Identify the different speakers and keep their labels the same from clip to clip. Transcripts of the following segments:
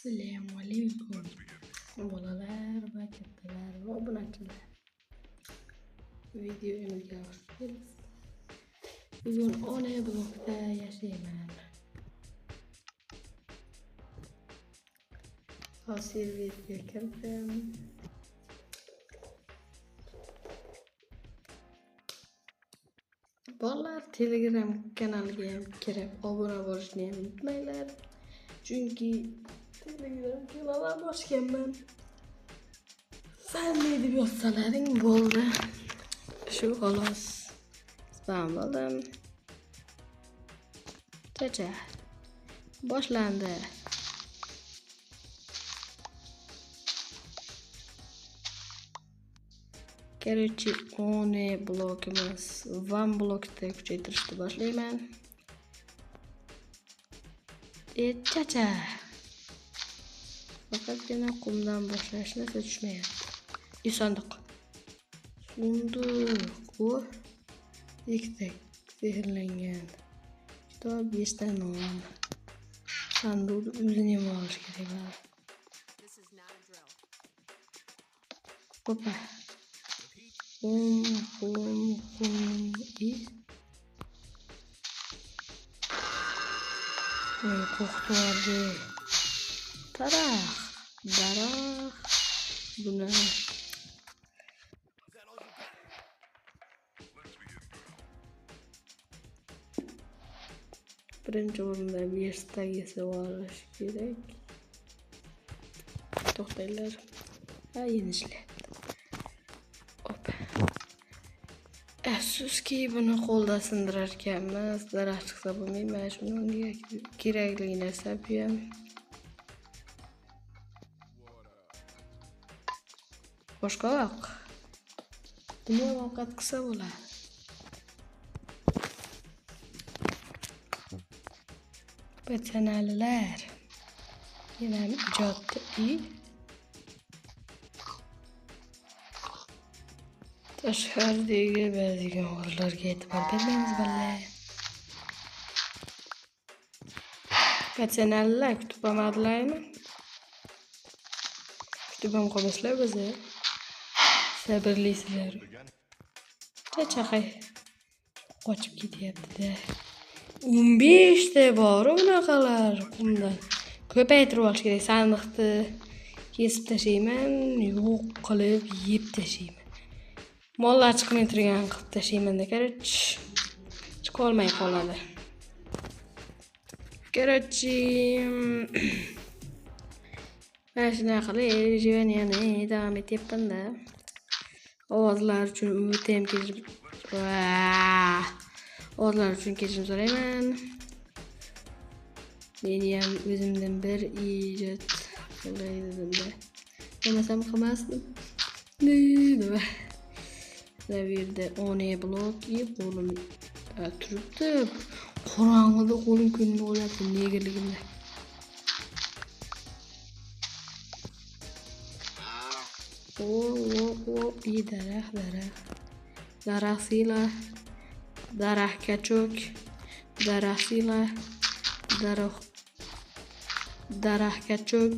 Speaker 1: Assalomu alaykum bolalar va kattalar va obunachilar. Videomizga xush kelibsiz. Bugun ona blogda yashayman. Hozir videoga kirdim. Bolalar Telegram kanaliga ham kirib obuna bo'lishni ham unutmanglar. Chunki Telegram kanali ham ochganman. San deb yozsalaring bo'ldi. Shu xolos. Spam bo'ldim. Chacha. Boshlandi. Короче, one blokimiz one blokda kuchaytirishni boshlayman. Chacha. Faqatgina qumdan boshlash narsa tushmayapti. Sandiq. Sunduq. U ikkita sehrlangan. Kitob, 5 ta non. Sanduqni o'zini ham olish kerak bo'ladi. Opa. Qum, qum, qum. Qo'rqitib. Daraxt, daraxt. Buni birinchi o'rinda verstag yasab olish kerak. To'xtanglar. Ha, endi ishlayapti. Opa. Afsuski buni qo'lda sindirar ekanmiz. Daraxt chiqsa bo'lmaydi. Mana shuni o'rniga kerakli narsa bu ham. Boshqaroq. Buni ovqat qilsa bo'ladi. Patsanalilar. Yana ijodda tashqaridagi ba'zi o'g'rilarga e'tibor bermaymiz bolalar. Patsanalilar kutib olmadilarmi? Kutib ham qolmaslar o'zi. Sabirlisizlar. Chachaqay qochib ketyapti-da. 15 ta bor bunaqalar qumdan. Ko'paytirib olish kerak. Sandiqni kesib tashlayman, yo'q qilib yeb tashlayman. Mollar chiqmay turgan qilib tashlayman-da, короче, chiqa olmay qoladi. Короче, mana shunaqa qilib выживаниeni davom etyapman-da. Ovozlar uchun o'ta ham kechirim. Ovozlar uchun kechirim so'rayman. Meni ham o'zimdan bir ijod qilay dedim-da. Bo'lmasam qilmasdim. Nima? Bu yerda one blok qo'lim turibdi. Qorong'ida qo'lim ko'rinmay qolyapti negerligimda. O daraxt, daraxt. Daraxt siyla. Daraxt kachok. Daraxt siyla. Daraxt. Daraxt kachok.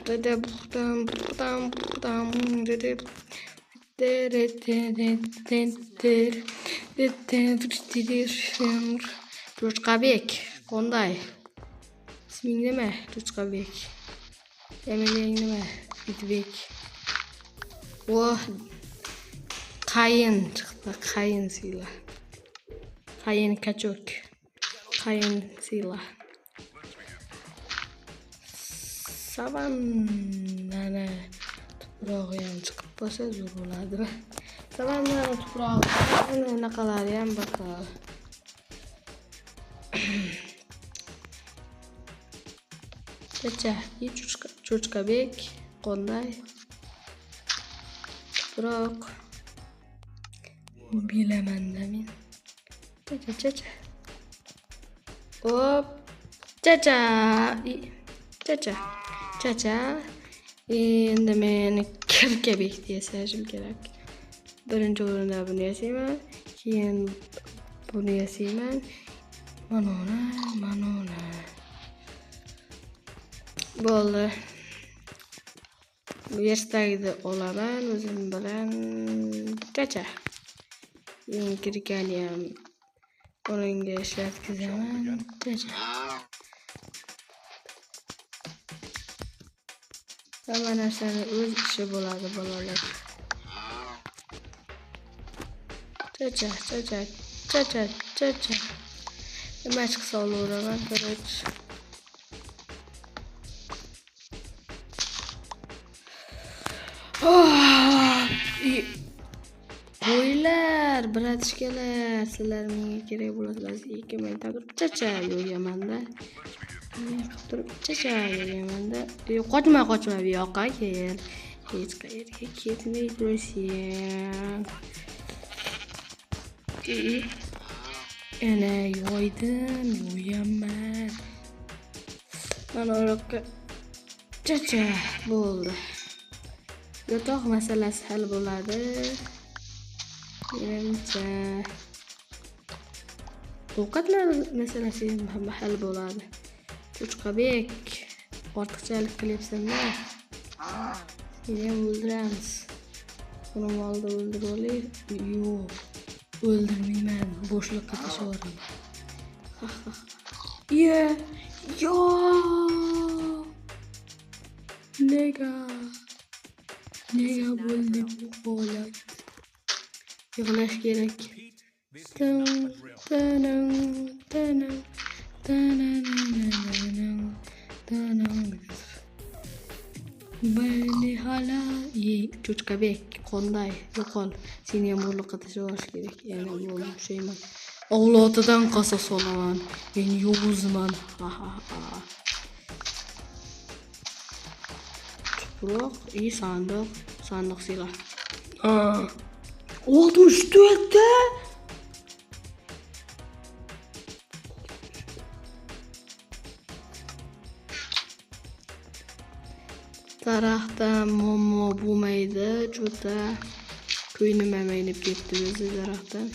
Speaker 1: Dede buradan buradan buradan dede dede dede dede. Cho'chqabek qanday? Isming nima? Cho'chqabek. Familiyang nima? Itbek. Voh, qayin chiqdi, qayin siyla. Qayin kachok. Qayin siyla. Savannani tuprog'i ham chiqib qolsa zo'r bo'ladi. Savannani tuprog'i, anaqalari ham bor. Chacha, cho'chqabek qanday? Tuproq bilaman-da men. Chacha, chacha. Hop, chacha, chacha. Chacha. Endi men kirkabek yasashim kerak. Birinchi o'rinda buni yasayman, keyin Buni yasayman. Mana uni, mana uni. Bo'ldi. Bu yerstagni olaman o'zim bilan. Chacha. Kirgani ham o'ringa ishlatkizaman. Chacha. Hamma narsani o'z ishi bo'ladi bolalar. Chacha, chacha, chacha, chacha. Nima chiqsa olaveraman, короче. Qo'ylar, bratishkalar, sizlar menga kerak bo'lasizlar. 2 ming turib chacha yo'yamanda. Qilib turib chacha yo'yamanda. Qochma, qochma, bu yoqqa kel. Hech qayerga ketmay tursan. Ana yoydim, yo'yaman. Mana uroqqa chacha bo'ldi. Yotoq masalasi hal bo'ladi. Menimcha ovqatlar masalasi ham hal bo'ladi. Cho'chqabek, ortiqchalik qilyapsan-da. Seni ham o'ldiramiz. Buni molni o'ldirib olay. Yo'q, o'ldirmayman. Bo'shliqqa tashlab yuboraman. Ye, yo'q. Nega? Nega bo'ldi bu holat? Yig'lash kerak. Tan tanang tanang tananananang tanang. Bani hala ye cho'chqabek qonday yo'qol. Seni ham bo'rliqqa tashlab yuborish kerak. Yana bo'ldi pushayman. Avlodidan qasos olaman. Men yovuzman. Ha ha ha. Tuproq, sandiq, sandiq silah. 64 ta. Daraxtda muammo bo'lmaydi, juda ko'nglim ham aynib ketdi o'zi daraxtdan.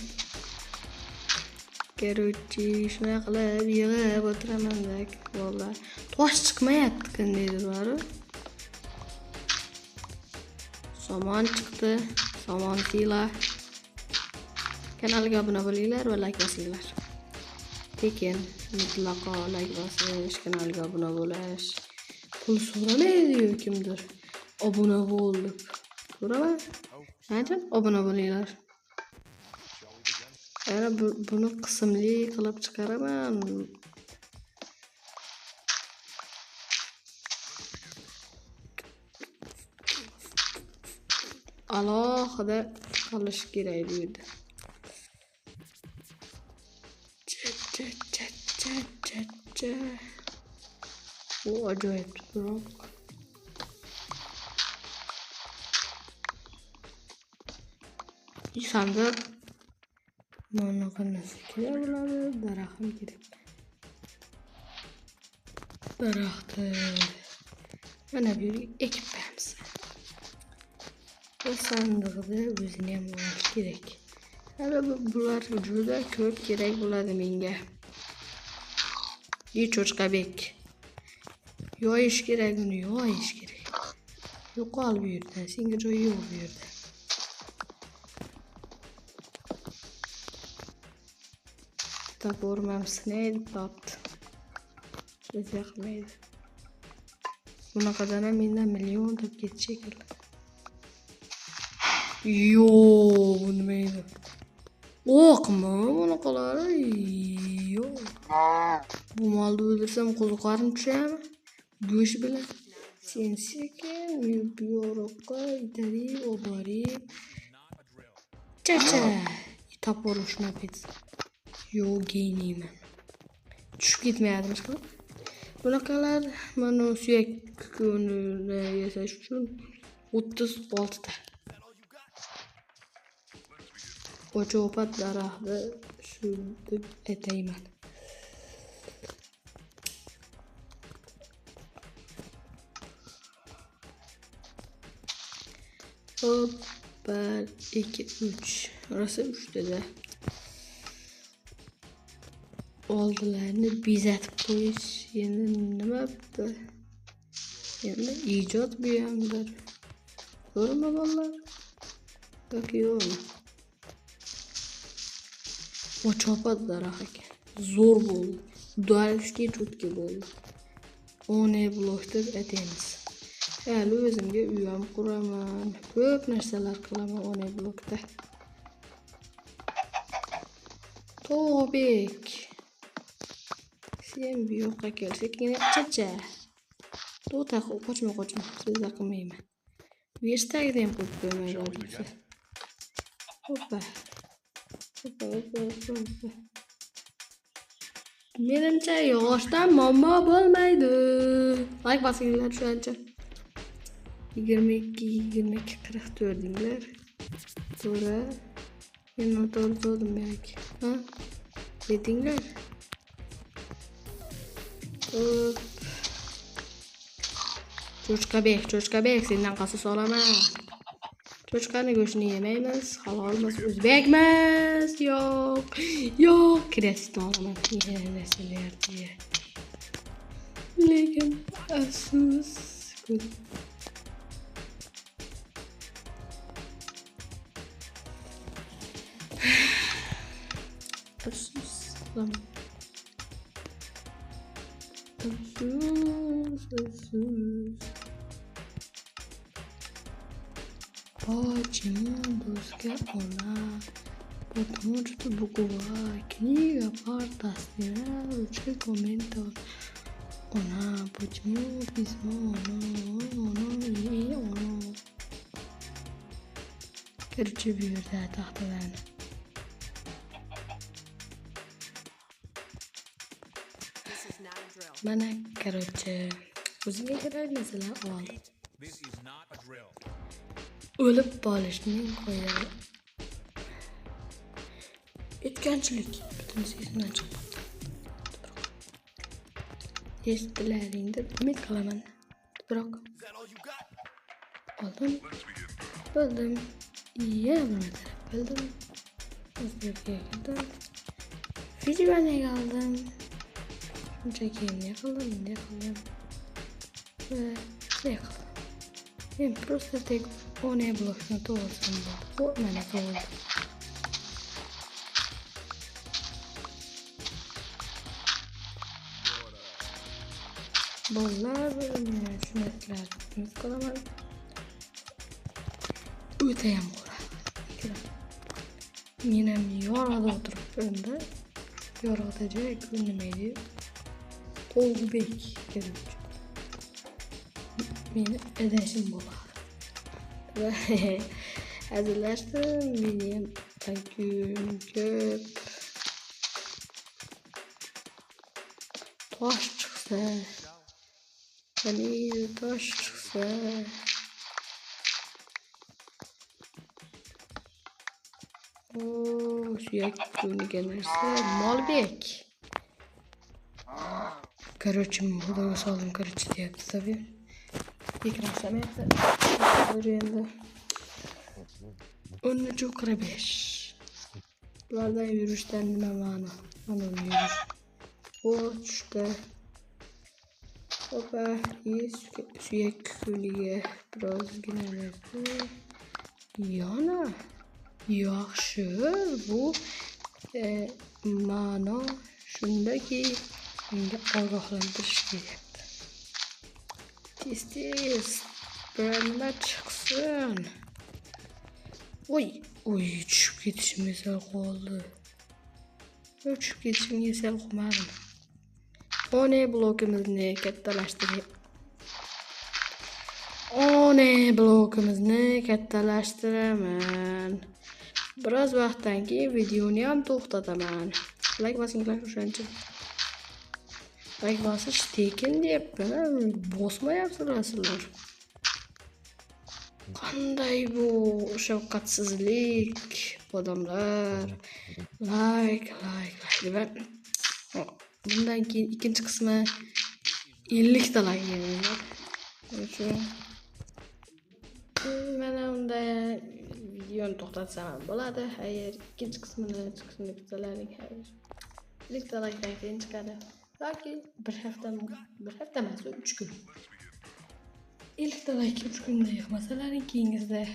Speaker 1: Короче, shunaqa qilib yig'ib o'tiraman-da, bolalar. Tosh chiqmayapti qandaydir bari. Somon chiqdi, somon siyla. Kanalga obuna bo'linglar va like bosinglar. Tekin mutlaqo like bosish, kanalga obuna bo'lish. Pul so'ramaydi-yu kimdir. Obuna bo'l deb. So'rama. Qancha obuna bo'linglar. Yana buni qismli qilib chiqaraman. Alohida qilish kerak deydi. Cha cha cha cha cha cha. Bu ajoyib tuproq. Sandiq mana qanday kerak bo'ladi, daraxt ham kerak. Daraxtni mana bu yerga ekib qo'yamiz. Bu sandiqni o'zini ham olish kerak. Hali bular juda ko'p kerak bo'ladi menga. Cho'chqabek. Yoyish kerak uni, yoyish kerak. Yo'qol bu yerdan, senga joy yo'q bu yerda. Topormam sinaydi, topdi. O'zi yoqmaydi. Bunaqadan ham mendan million topib ketish shekilli. Yo'q, bu nima edi? O'qmi bunaqalari? Yo'q. Bu molni o'ldirsam qo'ziqorin tushadimi? Go'sht bilan. Sen sekin bu yoqqa itarib, olib. Chacha. Toporim shunab ketsin. Yo'q, geniyman. Tushib ketmayapti hech. Bunaqalar mana suyak kunini yasash uchun 36 ta. Ochopat daraxti shu deb aytayman. Hop, 1 2 3. Rosa 3 dedi. Oldilarini bezatib qo'yish endi nima bitta? Endi ijod bu hamdir. To'g'rimi bolalar? Yoki yo'qmi? O chopadi daraxt ekan. Zo'r bo'ldi. Dualskiy chutki bo'ldi. One blok deb aytamiz. Hali o'zimga uy ham quraman. Ko'p narsalar qilaman one blokda. To'bek. Sen bu yoqqa kelsak, chacha. To'xta, qochma, qochma. Sizda qilmayman. Verstagida ham qo'yib qo'ymayman bo'lsa. Hoppa. Hoppa, hoppa, hoppa, hoppa. Menimcha yog'ochdan muammo bo'lmaydi. Like bosinglar o'shancha. 22, 22, 44 dinglar. To'g'ri. Men noto'g'ri to'g'rim yoki. Ha? Dedinglar. Hop. Cho'chqabek, Cho'chqabek, sendan qasos olaman. Cho'chqani go'shtini yemaymiz, halolmiz, o'zbekmiz. Yo'q, yo'q, kreativni olaman. Narsalar deya. Lekin afsus. Afsus. Afsus, afsus. Почему доска она? Потому что буква, книга, парта, стена, ручка, комментар. Она, почему письмо, оно, оно, и оно. Короче, bu yerda taxtalarni. Mana, короче, o'zimga kerak narsalar oldim. O'lib qolishning qoidalari. Etganchilik butunisi esimdan chiqib qoldi. Eshitilaring deb umid qilaman. Biroq oldim. Bildim. Yana bir marta bildim. O'zbekga kirdim. Videoni oldim. Shunchaki ne qildim, ne qildim va ne qildim. Men просто tek one blokni to'g'risini bo'ldi. Mana to'g'ri. Bolalar shu narsalarni umid qilaman. O'tayam ko'radi. Men ham yorug'da o'tiribman-da. Yorug'da joy ko'rinmaydi. To'g'bek короче. Meni adashim bo'ladi. Va hazillashdim, meni ham IQ'm ko'p. Tosh chiqsa, ya'ni tosh chiqsa. O, suyak degan narsa Molbek. Короче, xudoga soldim, короче deyapti tabii. Ekran ishlamayapti. Endi 13:45. Bulardan yurishdan nima ma'no? Mana yurish. O tushdi. Hoppa, suyak kuliga birozgina narsa. Yana yaxshi bu ma'no shundaki menga ogohlantirish kelyapti. Tez-tez biror nima chiqsin. Oy, oy, tushib ketishimga sal qoldi. Tushib ketishimga sal qolmadim. One blokimizni kattalashtirib. One blokimizni kattalashtiraman. Biroz vaqtdan keyin videoni ham to'xtataman. Like bosinglar o'shancha. Like bosish tekin deyapman, bosmayapsizlar sizlar. Qanday bu shafqatsizlik odamlar. Like, like, like. Bundan keyin ikkinchi qismi 50 ta like yig'iladi. Shuning uchun mana unda videoni to'xtatsam ham bo'ladi. Xayr, ikkinchi qismini chiqishini kutsalaring, xayr. 50 ta laykdan keyin chiqadi. Yoki bir hafta, bir hafta emas, 3 kun. 50 ta layk 3 kunda yig'masalaring, keyingisida